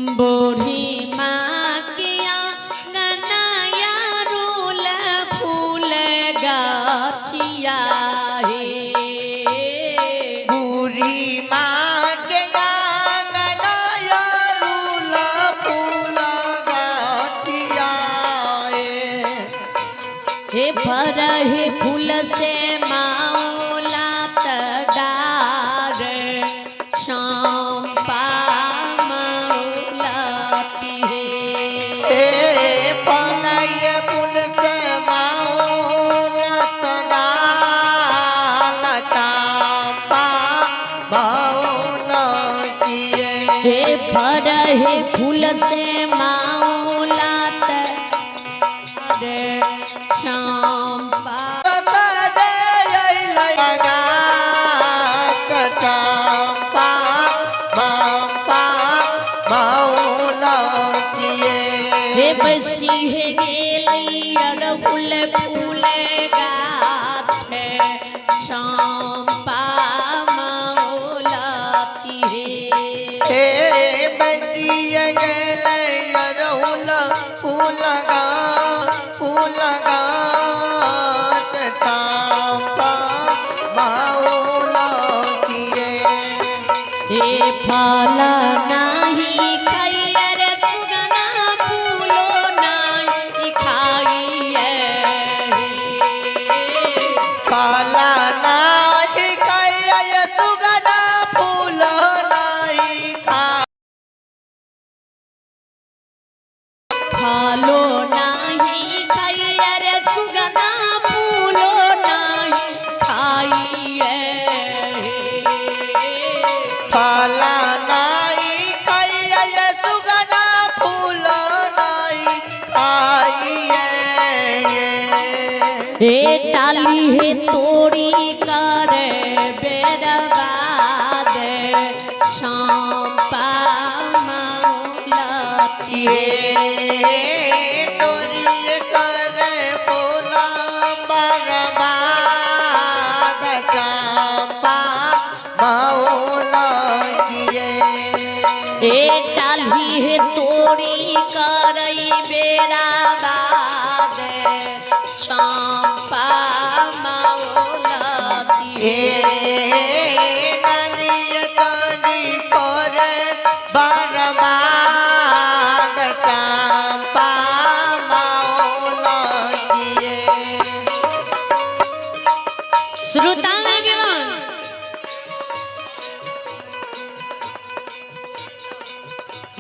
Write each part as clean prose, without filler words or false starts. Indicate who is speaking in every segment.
Speaker 1: बूढ़ी माँ के आंगनया रूल फूल गाछिया हे।
Speaker 2: बूढ़ी माँ के आंगनया रूल फूल गाछिया
Speaker 1: हे फरहे फूल से माओला तडार चंपा मौलाती हे।
Speaker 2: हे फलय फूल से माओला तडाल चंपा मौलतिए।
Speaker 1: हे फरहे फूल से माओला तडार चंपा हे बसी हे गेलै अड़हुल फूल गाछ चंपा मौलाती हे। हे फल नाही खाइए रे सुगना फूलो नाही खाइए।
Speaker 2: सुगना फूल नहीं खा
Speaker 1: फलो नाही खाइए रे सुगना फूलो नाही खाइए।
Speaker 2: फला नाही खाइए सुगना फूल नहीं खाइए।
Speaker 1: हे टाली हे तोरी करे बेरबाद चंपा मौलाती
Speaker 2: ये डोरी कर बोला बरबाद चंपा मौलाजिए।
Speaker 1: हे टाली हे तोरी करई बेराबाद चंपा मौलाती
Speaker 2: ये नारिय करी कर बरबाद चंपा मौलाजिए।
Speaker 1: श्रोता भगवान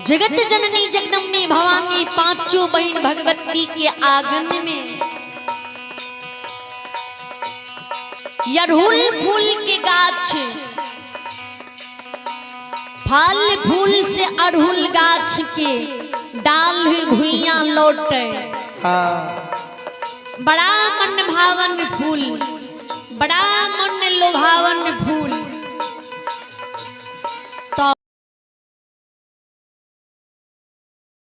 Speaker 1: जगत जननी जगदम्बे भवानी पांचों बहन भगवती के आंगन में अड़हुल फूल के गाछ फल फूल से अड़हुल गाछ के डाल भुइया लौटे।
Speaker 2: हाँ
Speaker 1: बड़ा मन भावन फूल, बड़ा मन लोभावन फूल। तो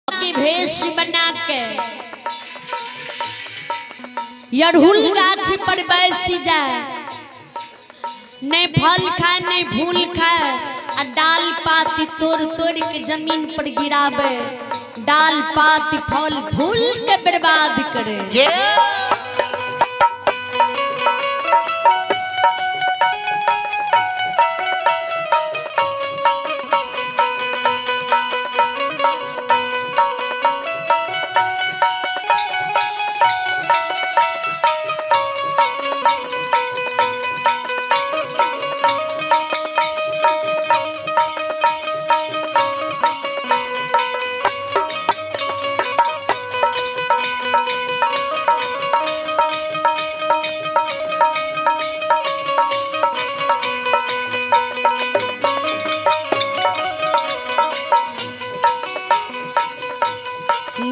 Speaker 1: के भेष बना के अड़हुल गाछ पर बैस जाए, नहीं फल खाए नहीं फूल खाए, आ डाल पाती तोड़ तोड़ के जमीन पर गिरावे, डाल पाती फल फूल के बर्बाद करे।
Speaker 2: ये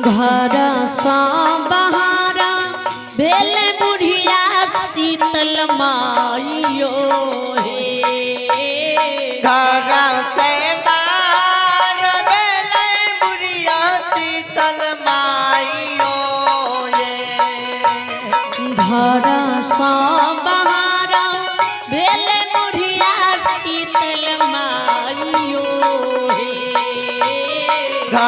Speaker 1: घर सा बहारा भेल बुढ़िया शीतल माइयो हे।
Speaker 2: घर से बाहर भेलै बुढ़िया शीतल माइयो ये।
Speaker 1: घर सा बहारा भेल बुढ़िया शीतल माइयो हे।
Speaker 2: घर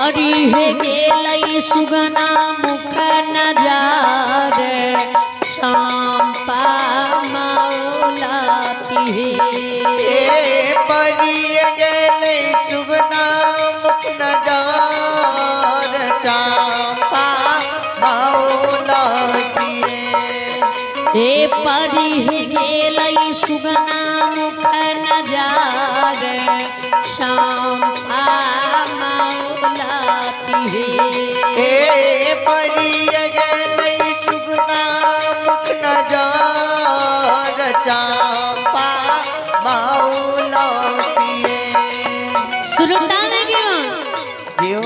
Speaker 1: परी हे गेलै सुगना मुख नजार चंपा मौलाती हे।
Speaker 2: ए परी गेलै सुगना मुख नजार चंपा मौला किए।
Speaker 1: हे परी हे गेलै सुगना मुख नजार चंपा मौलाती हे।
Speaker 2: ए परी गेलै सुगना मुख नजार चंपा मौला किए।
Speaker 1: श्रोता में गियो
Speaker 2: जियो।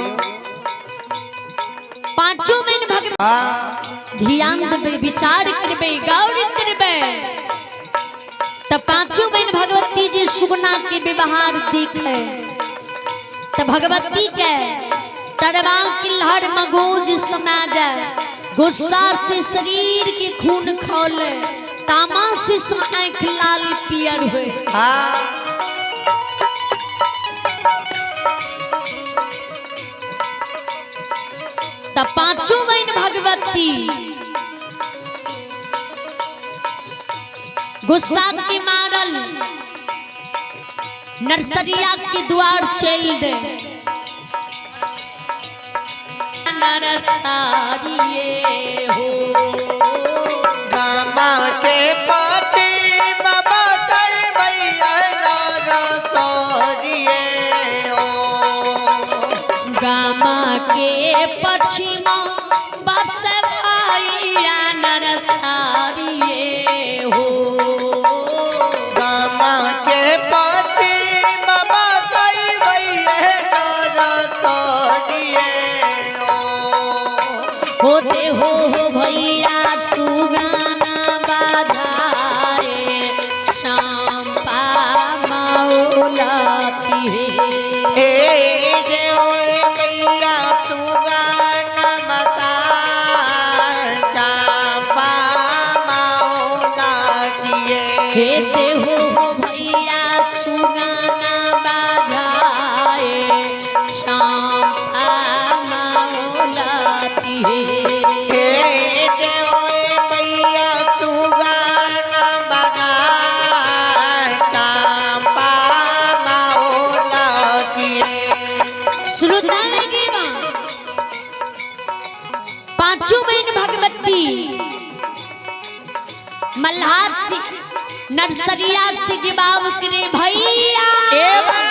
Speaker 1: पांचों दिन भगवान
Speaker 2: हाँ।
Speaker 1: ध्यान देबै, विचार करबै, गौर करबै त पांचों बहन भगवती जी सुगना के व्यवहार देखे त भगवती के तरवा की लहर मगोज समा जाए, गुस्सा से शरीर के खून खौले, तामा से आंख लाल पियर हुए।
Speaker 2: हाँ।
Speaker 1: त पांचों बहन भगवती गुस्सा के मारल नर्सरिया के द्वार चल दे। नरसारिये हो
Speaker 2: गामा के पाछे बाबा साई भैया नरसरिये ओ।
Speaker 1: गामा के पश्चिमा बस भैया नरसारिये हो।
Speaker 2: गामा के पाछे बाबा साई भैया नरसरिये ओ।
Speaker 1: होते हो भैया सुगाना बाधारे चंपा मौलाती है।
Speaker 2: ए जे ओए मैया सुगाना मसार चंपा मौला किए।
Speaker 1: हेते हो भैया सुगाना बाधारे चंपा मौलाती है।
Speaker 2: हे जे ओए मैया सुगाना बगान चंपा मौला किए।
Speaker 1: श्रोता पांचों बहन भगवती मल्हार से नरसरिया से जवाब करे भैया
Speaker 2: ए बा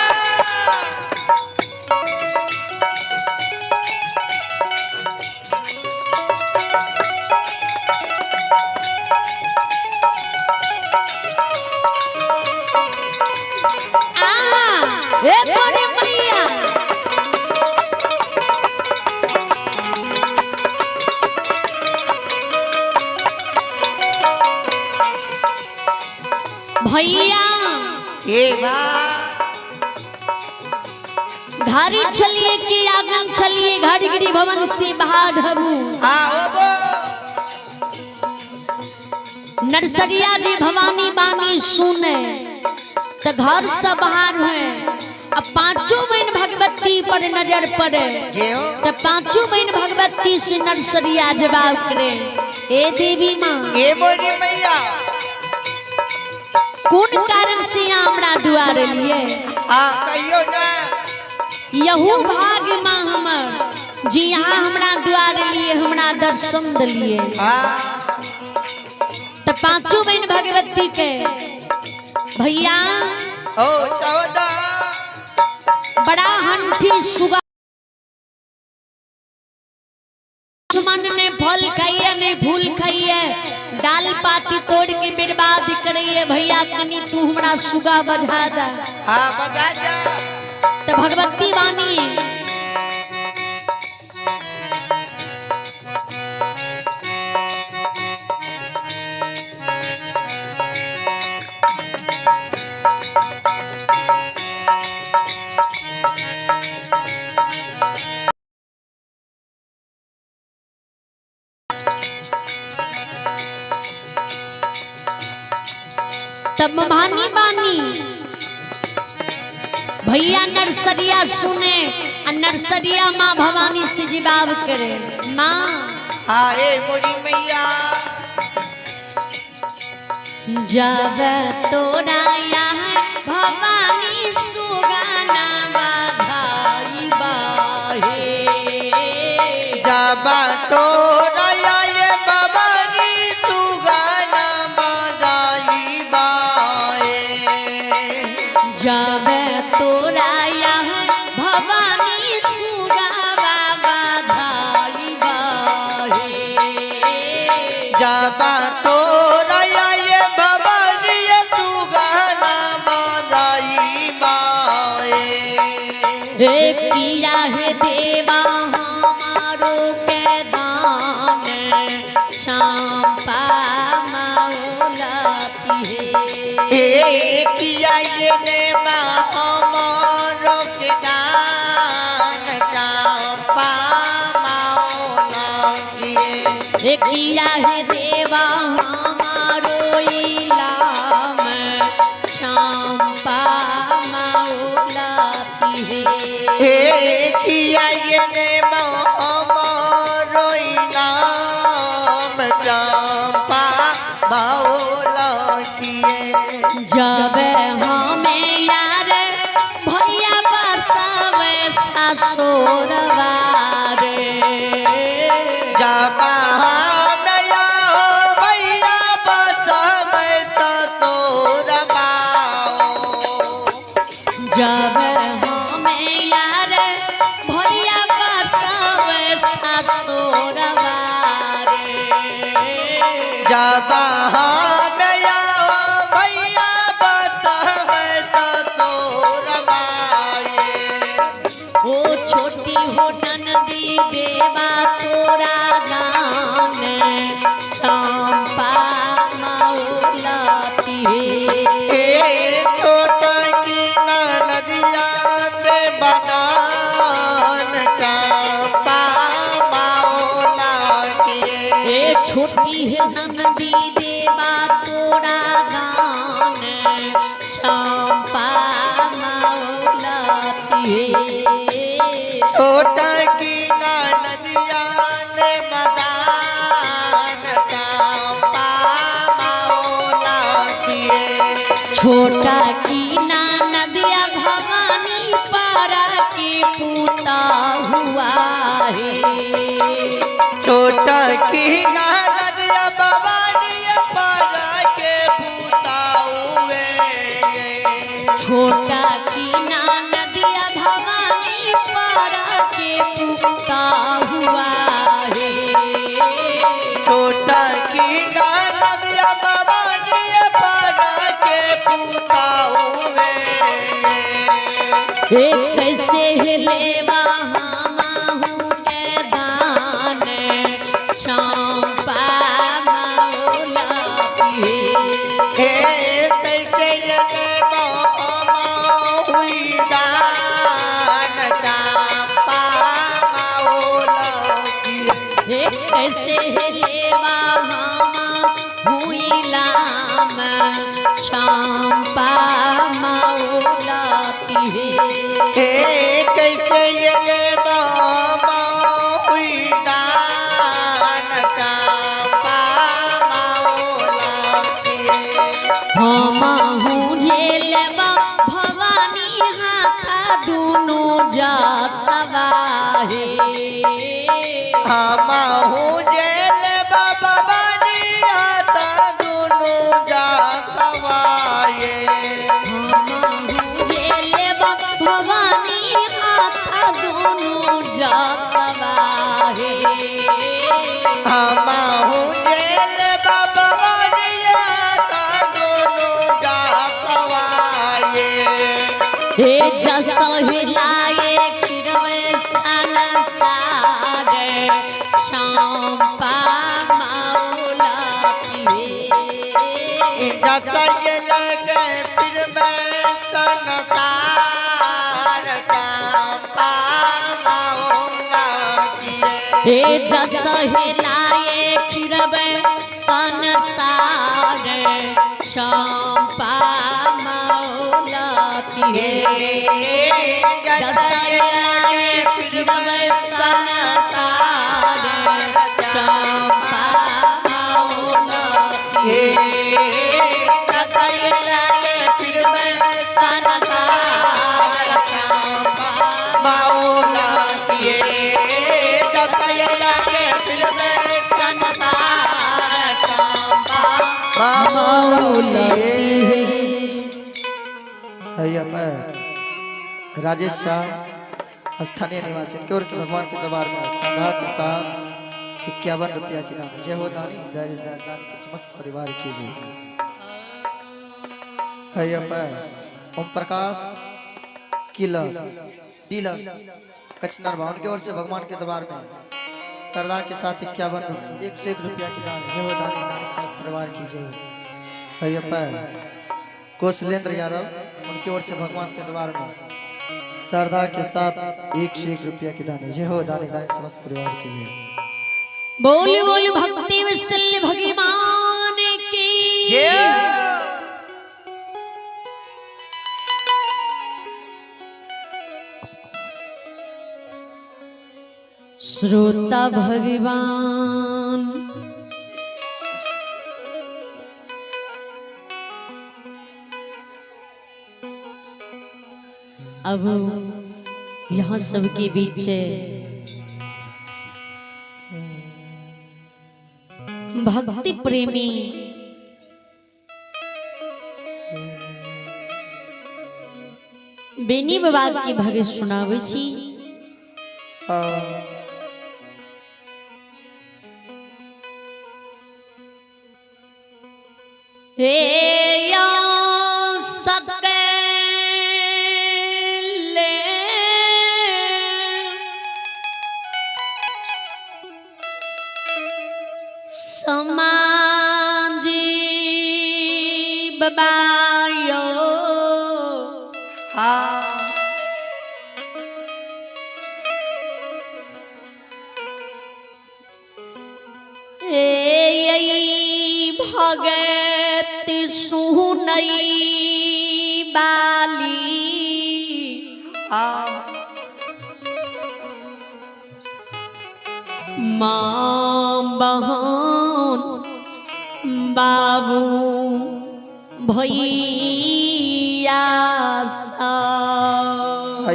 Speaker 1: आहा, हे बड़े भैया भैया
Speaker 2: ए बा
Speaker 1: घर छलिए कि आंगन छलिए, घर गिरी भवन से बाहर हबू।
Speaker 2: आओ बो
Speaker 1: नरसरिया जी भवानी बानी सुने तो घर से बाहर हुए। अब पांचों बहन भगवती पर नजर पड़े
Speaker 2: जेओ
Speaker 1: तो पांचों बहन भगवती से नरसरिया जवाब करे, ए देवी माँ
Speaker 2: ए मोरी मैया
Speaker 1: कौन कारण से यहाँ हमरा दुआर लिए?
Speaker 2: आ कहियो ना।
Speaker 1: यहू भाग माँ हमर जी यहाँ हमरा दुआर लिए, हमरा दर्शन दिलिए।
Speaker 2: हाँ।
Speaker 1: तो पांचों बहन भगवती के भैया
Speaker 2: ओ 14
Speaker 1: बड़ा हंठी सुगा दुश्मन ने फल खाइए ने फूल खाइए, डाल पाती तोड़ के बर्बाद करिए। भैया कनी तू हमरा सुगा बजा दा।
Speaker 2: हाँ बजा जा।
Speaker 1: तो भगवती वाणी तब भवानी बानी भैया नरसरिया सुने आ आ नर्सरिया माँ भवानी से जवाब करे माँ।
Speaker 2: हाय मोरी मैया।
Speaker 1: जब तोरा यहाँ भवानी सुगाना बाधाई बाहे।
Speaker 2: जब तोरा आए भवानी सुगाना बजाई बाए।
Speaker 1: जब तोरा यहाँ भवानी सुगावा बाधाई बाहे।
Speaker 2: जब तोरा आए भवानी सुगाना बजाई बाए।
Speaker 1: हे किया हे देवा हमारो के दान चंपा मौलाती है।
Speaker 2: ए किया ये ने हमारो के दान चंपा मौला किए।
Speaker 1: हे किया हे देवा हमारो इलाम चंपा मौलाती है।
Speaker 2: हे किया ये ने हमारो इनाम चंपा मौला किए।
Speaker 1: जब हमें यार भैया बरसावे ससुरवा रे।
Speaker 2: जब नया भैया बसवे ससुरवा।
Speaker 1: जब हमें यार भैया बरसावे ससुरवा रे।
Speaker 2: जब नया भैया बसवे ससुरवा।
Speaker 1: ओ छोटी हो ननदी देवा तोरा दान चंपा मौलाती है।
Speaker 2: ए छोटा की नदिया के बदान चंपा मौला किए।
Speaker 1: ए छोटी है ननदी देवा तोरा दान चंपा मौलाती है।
Speaker 2: छोटा की नदिया ने बदान चंपा मौला किए।
Speaker 1: छोटा की नदिया भवानी पारा के पूता हुआ है।
Speaker 2: छोटा की नदिया भवानी पारा के पूता हुए।
Speaker 1: छोटा की नदिया भवानी पारा के पूता हुआ है।
Speaker 2: छोटा की नदिया भवानी पारा के पूता हुए।
Speaker 1: हे कैसे हिलेवा हमाहू के दान चंपा मौलाती है।
Speaker 2: हे कैसे ये हुई दान चंपा मौला किए।
Speaker 1: हे कैसे हिलेवा हुई लाम चंपा मौलाती है।
Speaker 2: हे कैसे ये हुई दान चंपा मौला किए।
Speaker 1: हम झेलवा भवानी हाथा दोनों जा सवाहे।
Speaker 2: हमहू जेल बाबा आता दोनों जा सवाए।
Speaker 1: हम झेलवा भवानी हाथा दोनों जा सवाहे।
Speaker 2: हमहू जेल बाबा आता दोनों जा सवाए।
Speaker 1: हे जसहिलाए खिरवे सनसार चंपा मौलाती है।
Speaker 2: जैसा ये लगे फिर मैं संसार चंपा मौला किए।
Speaker 1: हे जसहिलाए खिरवे संसार चंपा मौलाती है।
Speaker 2: जैसा ये लगे
Speaker 1: फिरबै संसार चंपा मौलती।
Speaker 2: हे कसाई लागे फिरबै संसार चंपा मौलती। कसाई लागे फिरबै संसार चंपा
Speaker 1: मौलती।
Speaker 2: राजेश शाह स्थानीय निवासी इनके और भगवान के दरबार में श्रद्धा के साथ 51 रुपया की दान। जय हो दानी, दानी के समस्त परिवार की जय। ओम प्रकाश किलर डीलर कचनार भाव उनकी ओर से भगवान के दरबार में श्रद्धा के साथ 51 101 रुपया की दान। जय हो दानी, दानी समस्त परिवार की जय। कौशलेंद्र यादव उनकी ओर से भगवान के दरबार में श्रद्धा के साथ 101 रुपया की दान। जय हो दानी, दानी समस्त परिवार के लिए।
Speaker 1: बोल बोल भक्ति विसल भगवान की
Speaker 2: जय।
Speaker 1: श्रोता भगवान अब यहाँ सबके बीच भक्ति प्रेमी बेनी बाबा की भगत सुनाबै छी। हे या सके ले समाज बाबायो ए भगत सुनई बाली माँ बहन बाबू भैया सब।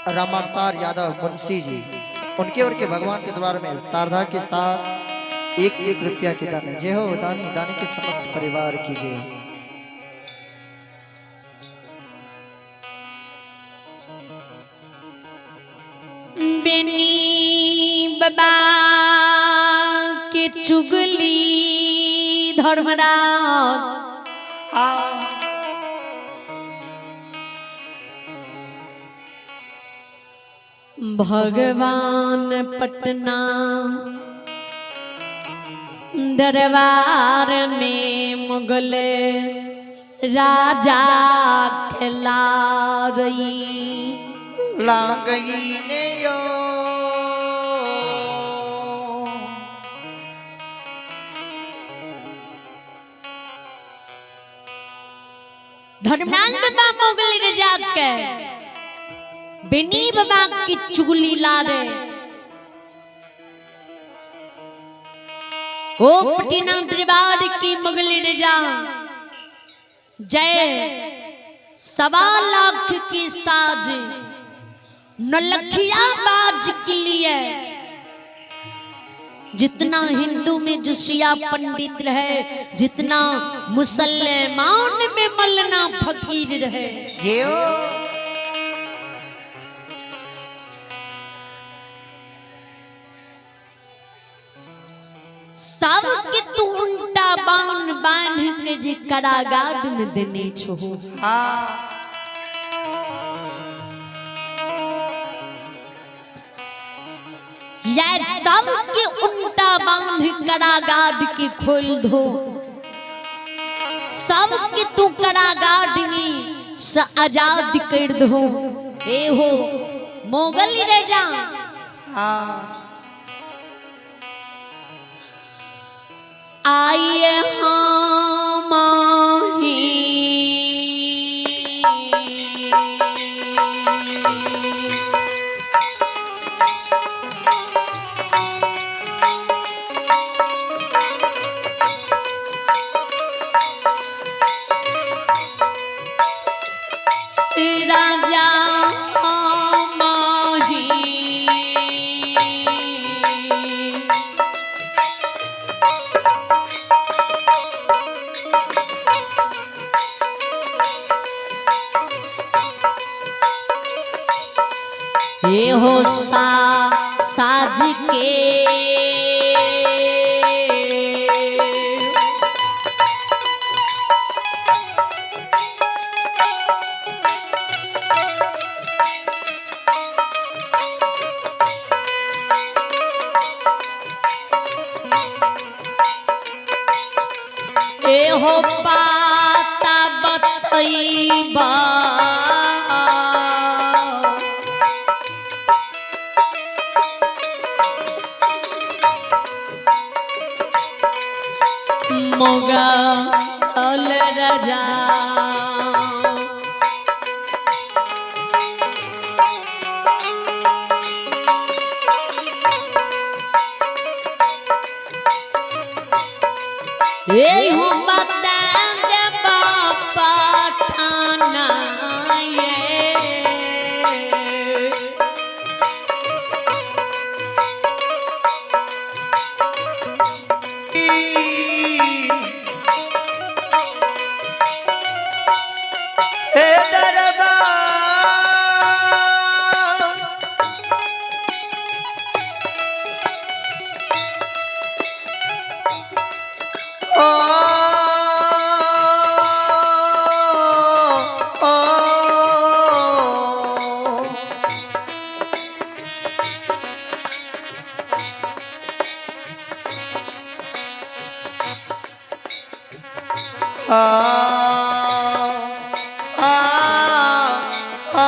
Speaker 2: रामावतार यादव मुंशी जी उनके और के भगवान के द्वार में श्रद्धा के साथ 101 रुपया के दान। जय हो दानी, दानी के समस्त परिवार की जय।
Speaker 1: बेनी बाबा के चुगली धर्मराज भगवान पटना दरबार में मुगल राजा खिला रही
Speaker 2: लागई ने यो
Speaker 1: धर्मनाथ बाबा मुगल राजा के बेनी बाबा की चुगली ला रहे। ओ पटना दरबार की मुगल राजा जय 1.25 लाख की साज नलखिया बाज के लिए जितना हिंदू में जुसिया पंडित रहे, जितना मुसलमान में मलना फकीर रहे, सबके तू उल्टा बान बांध के जी कारागार में देने छो। यार सबके उल्टा बांध कारागार के खोल दो, सबके तू कारागार में से आजाद कर दो। ए हो मोगल राजा आइए हम ही एहो सा साज के एहो पाता बतैबा। मुगल राजा एहो बता दे बापा ठाना ये।
Speaker 2: हे दरबार ओ, ओ, आ, आ, आ,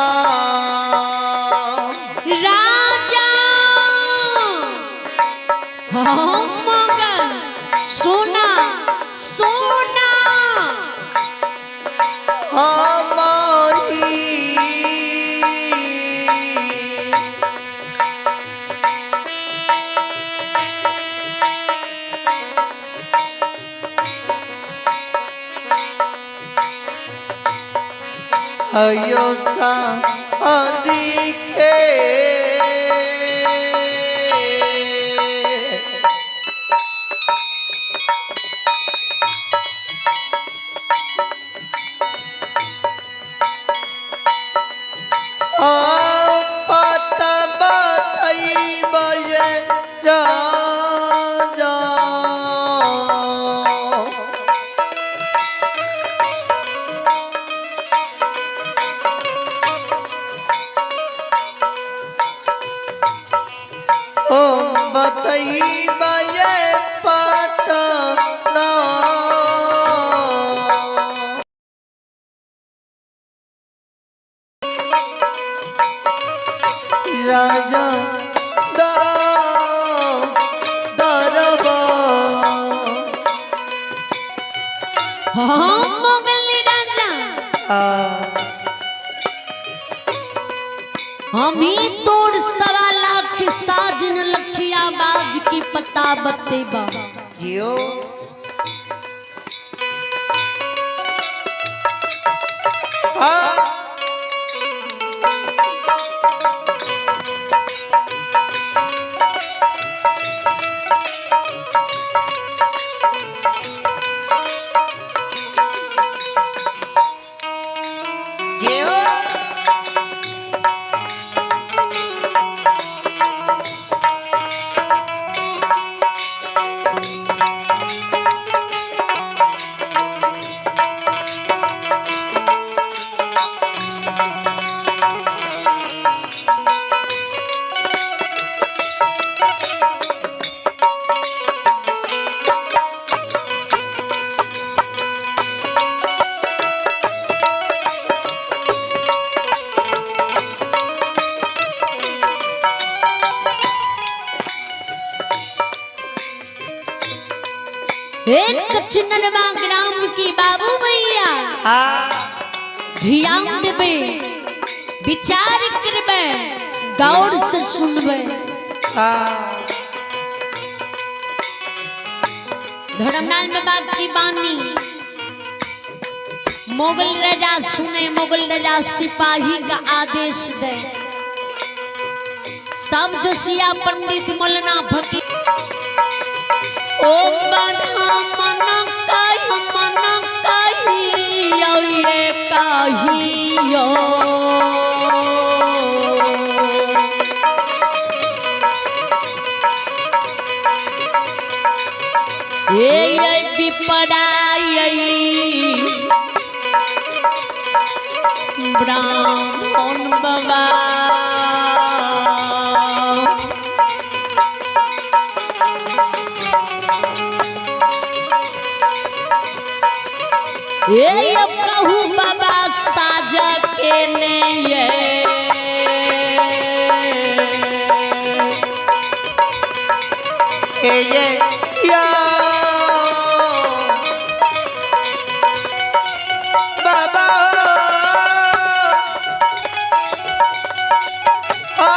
Speaker 1: राजा हम मगन सोना सोना
Speaker 2: हमारी अयो सा के। पता बतैबे राजा। ओ बतैबे पटना। राजा दरबार
Speaker 1: हम मुगल राजा हम ही तोड़ 1.25 लाख साजन लखिया बाज की पता बतेबा।
Speaker 2: जियो आ जियो
Speaker 1: एक चिन्नवा ग्राम की बाबू भैया
Speaker 2: आ
Speaker 1: ध्यान देबे, विचार करबे, गौर से सुनबे।
Speaker 2: आ
Speaker 1: धर्मनाल में बाप की बानी मुगल राजा सुने, मुगल राजा सिपाही का आदेश दे, सब जोशिया पंडित मौलाना फकीर ओ बना मन काहि मन काहि ये काहियो। ये विपराय ब्राह्मण बाबा ये कहू बाबा साजा के ने ये
Speaker 2: ये या बाबा आ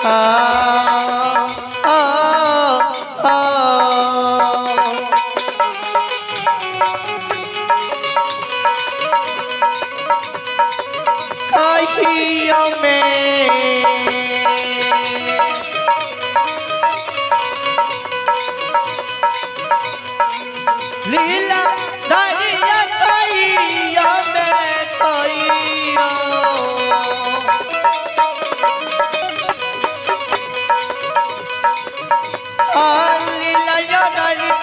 Speaker 2: आ आ आ कहियो में लीला धरिया कहियो में कहियो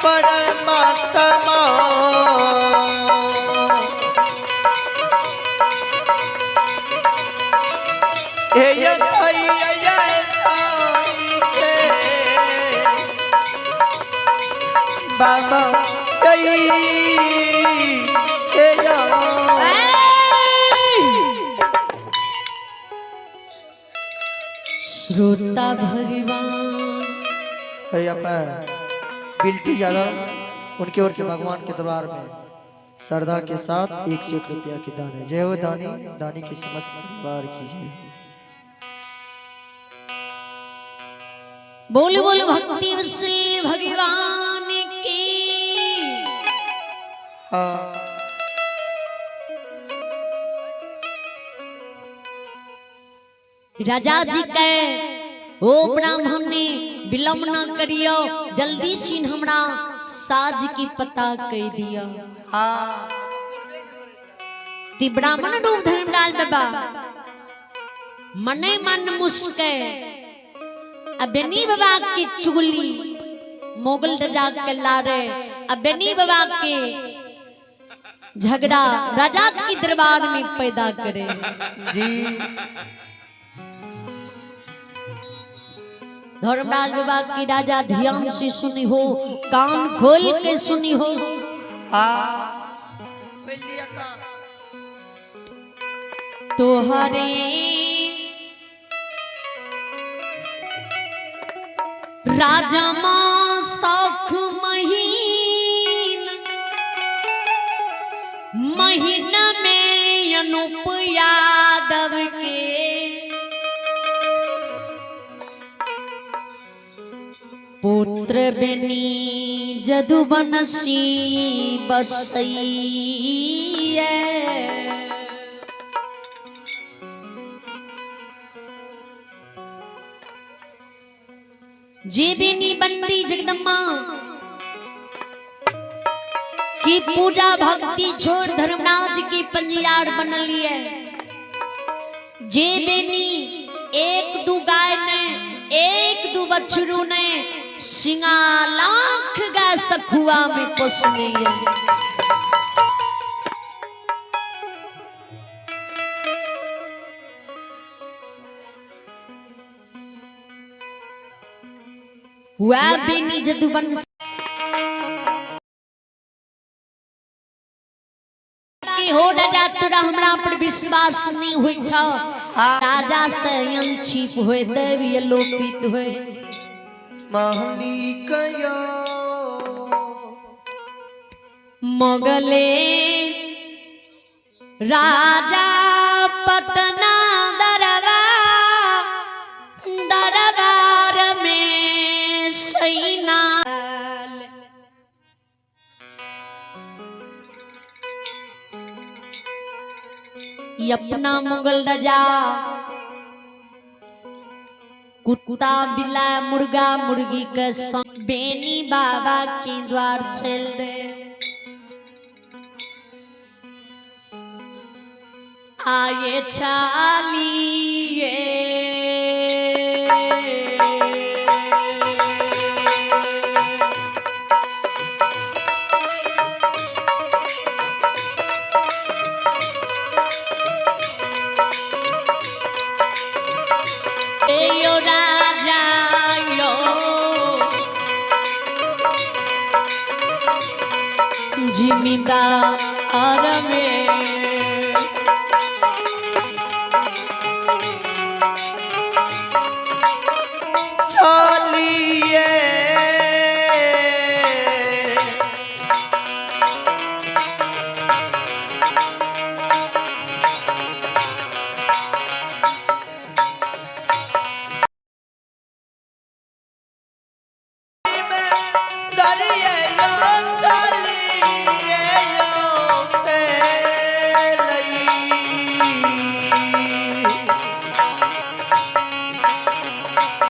Speaker 2: परमात्मा बाबा
Speaker 1: श्रोता भगवान
Speaker 2: बिल्टी यादव उनकी ओर से भगवान के दरबार में श्रद्धा के साथ 101 रुपया की दान है। जय हो दानी, दानी की समस्त परिवार की जय।
Speaker 1: बोल बोल भक्ति श्री भगवान की।
Speaker 2: हाँ
Speaker 1: राजा जी के ओ ब्राह्मण ने विलम्ब न करियो, जल्दी सीन हमरा साज की पता कह दिया।
Speaker 2: हाँ
Speaker 1: ती ब्राह्मण रूप धर्मलाल बाबा मने मन मुस्के अबेनी बाबा की चुगली मोगल राजा के लारे अबेनी बाबा के झगड़ा राजा की दरबार में पैदा करे।
Speaker 2: जी
Speaker 1: धर्मराज बाबा की राजा ध्यान से सुनी हो, कान खोल के सुनी हो। तोहरे राजा मां सौख महीन महीना में अनूप यादव के पुत्र बनी जदुबनसी बसैया। जे बेनी बंदी जगदम्मा की पूजा भक्ति छोड़ धर्मराज की पंजियार बनलिए। जे बेनी एक दू गाय ने एक दू बछरू ने सिंगा लाख गाय सखुआ में पोसने। हुआ बेनी जदुबन की हो राजा तोरा हमरा पर विश्वास नहीं हुई छ। राजा से छिप होए देवी लोपित होए मगले राजा पटना दरबार दरबार में सैना अपना मुगल राजा कुत्ता बिला मुर्गा मुर्गी के संग बेनी बाबा के द्वार चल दे। आये चालिए यो राजा यो जिम्मेदार में।